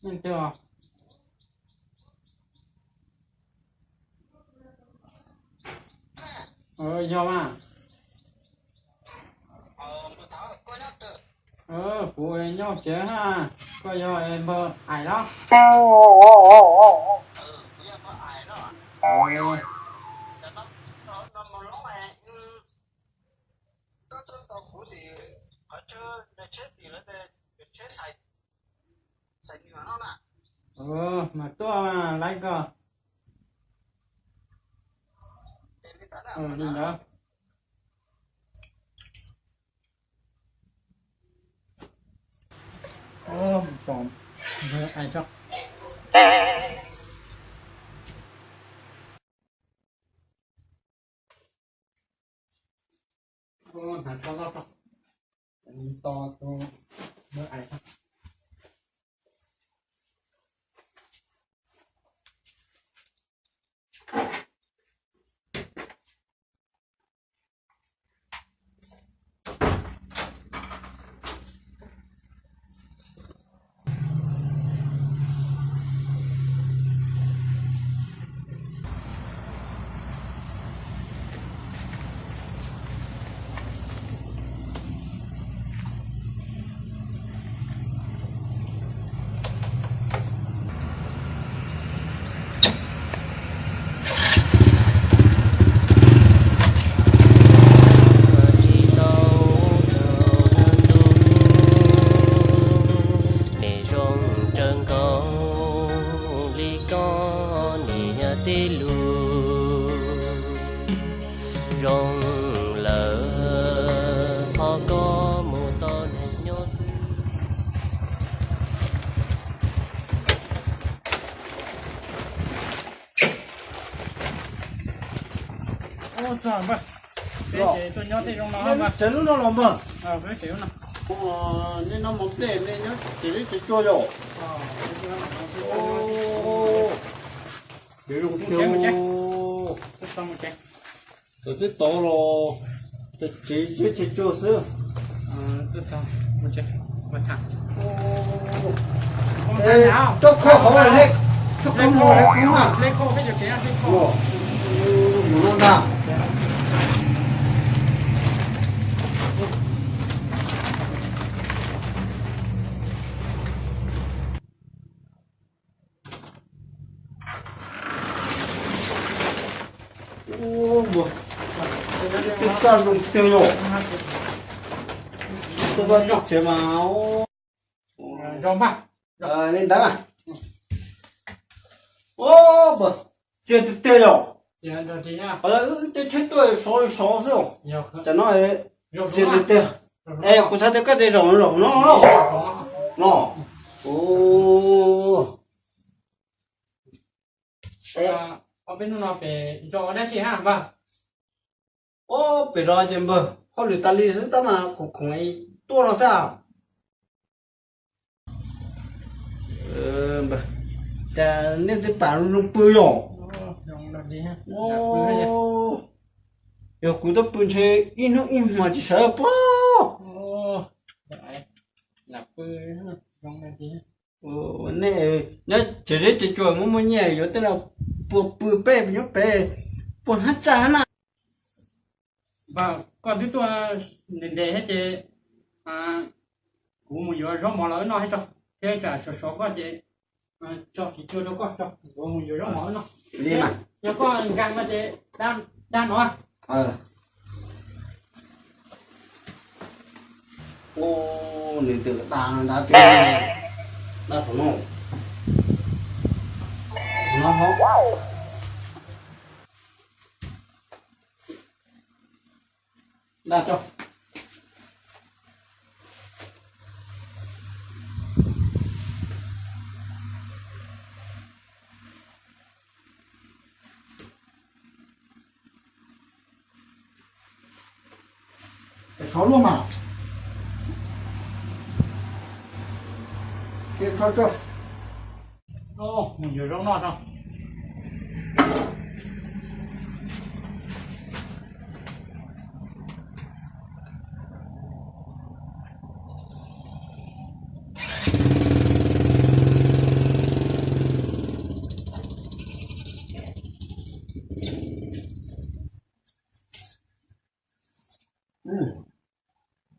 Neej twg os? Yog mas. Kuv nyob tsev na, koj yog npawg Ais los? Mas tuaj mas laiv koj. Li ntawd. Niam zoo raws nkaus li koj niam tij lus, zoo lawm qhov koj mus tau neeg nyob xwb. Peb ces tuaj nyob tej zoo no. Tsev lub no los npawg? Nej no mos nplej nej nyob tsev liab tsev tsua yom? Tsev zoo tiag. Tau twb tau los tsev liab tsev tsua xwb. Coj kho hauv, coj kho hauv lawv khoob na. Mus no ntag. Ua, txaj zoo tiag yom. Tuaj vaj tuaj tsev mas. Li ntawd. Ua, txias tiag tiag yom. Wb tej tsheb tuaj sov li sov xwb. Tam no txias tiag tiag. Es kuv xav tias koj tias zaum zaum no los. No. Peb hnub no pem zos dab tsi hab npawg? Ob, pem zos ces npawg hauj lwm tas li xwb tab mas khoom khoom tuaj no xwb. Cas nej tej pam zoo pw yom? Yog kuv tuaj pw ntshe ib hnub ib hmos tsis sawv pob. Nej nyob tsev zeb tsev tsua muaj muaj nyiaj yuav tej no puas pw peb nyob pem puas hnab tsaj na. Koj twb tuaj ntev ntev thiab ces kuv mus yuav zaub mov los wb noj thiab tso, thiab tsam sov sov koj ces tso kiv cua rau koj tso, kuv mus yuav zaub mov wb noj. Yog koj nkag no ces dag no. Nws twb dag no, dag twg, dag saum no, no hov, dag tso. Sov luaj mas. Mus yuav zaub noj tso.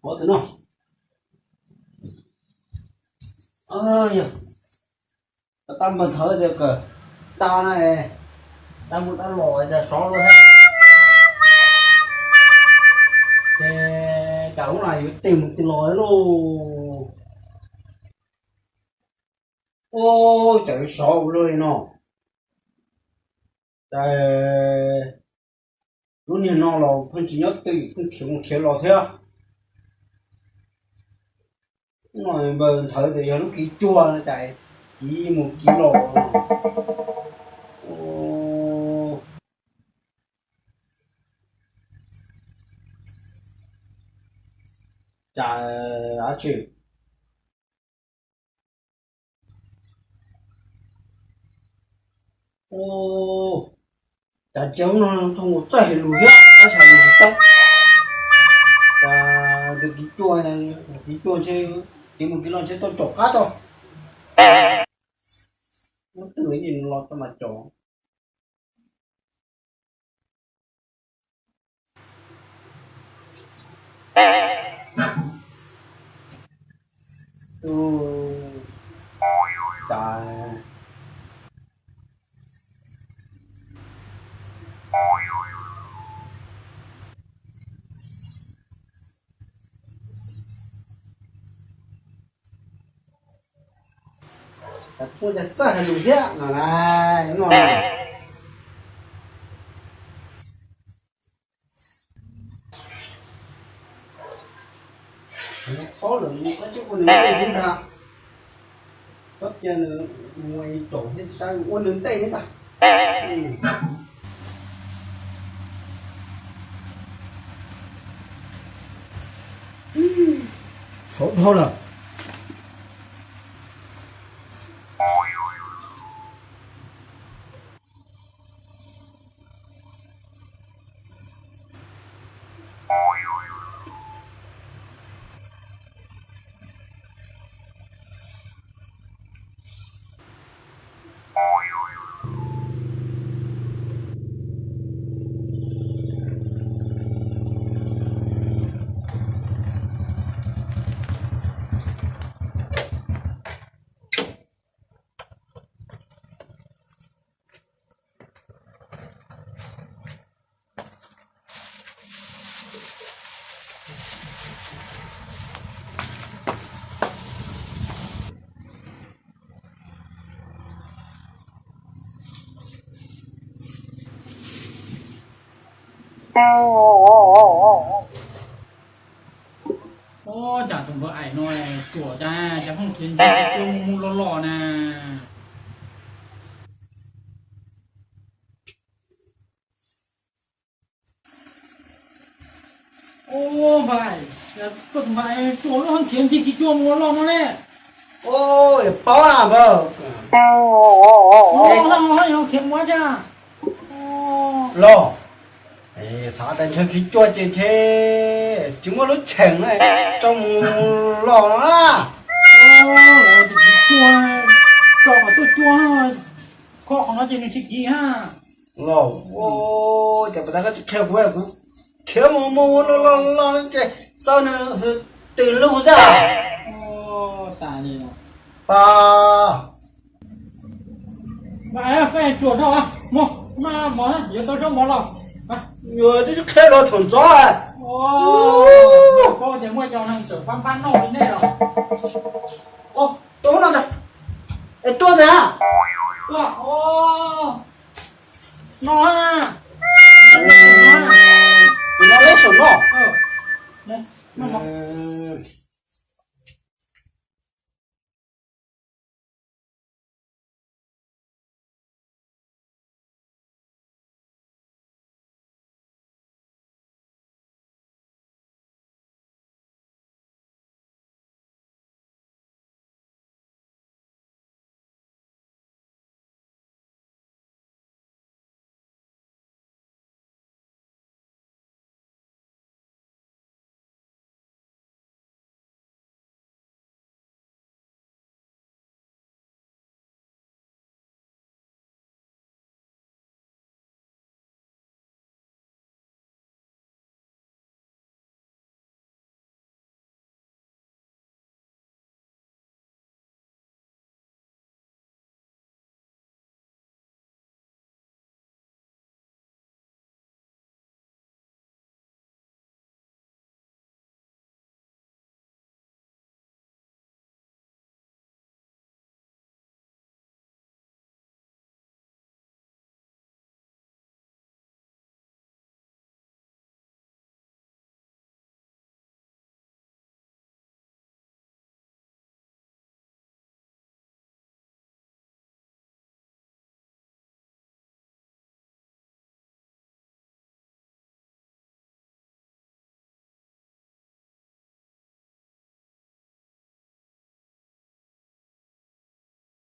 Pov tus no. Yog, tab npawg Thawv tias kawm tag na, tab mus tab los cas sov lawm thiab. Ces cas lub no yuav tes mus tes los lauj. Ub, cas yuav sov ua luaj li no. Cas lub niag no los pheej tsis nyob twj ywm, pheej khiav mus khiav los thiab. Npawg Thawv tias yog lub kiv cuag no cas kiv mus kiv los. Cas dab tsi? Ub, cas tsis ua no, txawj hais lus thiab tab sis hais lus tsis tau. Cas tus kiv cuag, kiv cuag ntshe, kiv mus kiv los ntshe tau caum qab tso. Muab twj ywm los tau mas caum. Ub, cas Kuj txawj hais lus thiab no na. Paub lawm, ua nws ntej xwb ntag. Koj cia nws mus caum thiab saib ua nws ntej xwb ntag. Saud dhau lawm. Ub, cas tus npawg Aim no ruam cas, cas pheej khiav ncig ncig mus mus los los na. Ub, npawg Aim, koj tus npawg Aim ruam lub hab khiav ncig kiv cuag mus los no ne. Ub, paub na npawg. Los, xav tias ntshe kiv cuag ces ntshe tsis muaj lub cheem na, tso mus los na. Kiv cuag, tso kom tuaj cuag, kho qhov no ces nws tsis kiv hab. Los, ua cas pas tas koj tsis qhia kuv, kuv khiav mus mus los los los ces xav nws twm lug xwb. Pas, koj ruam dhau, mus, maj mov yuav tau zaub mov los. Yuav twb qhia los thaum ntxov. Paub tias muaj cov neeg txawm pab npab noj li nej los. Tuaj no, es tuaj ntawd na. No, tus no leb saum no.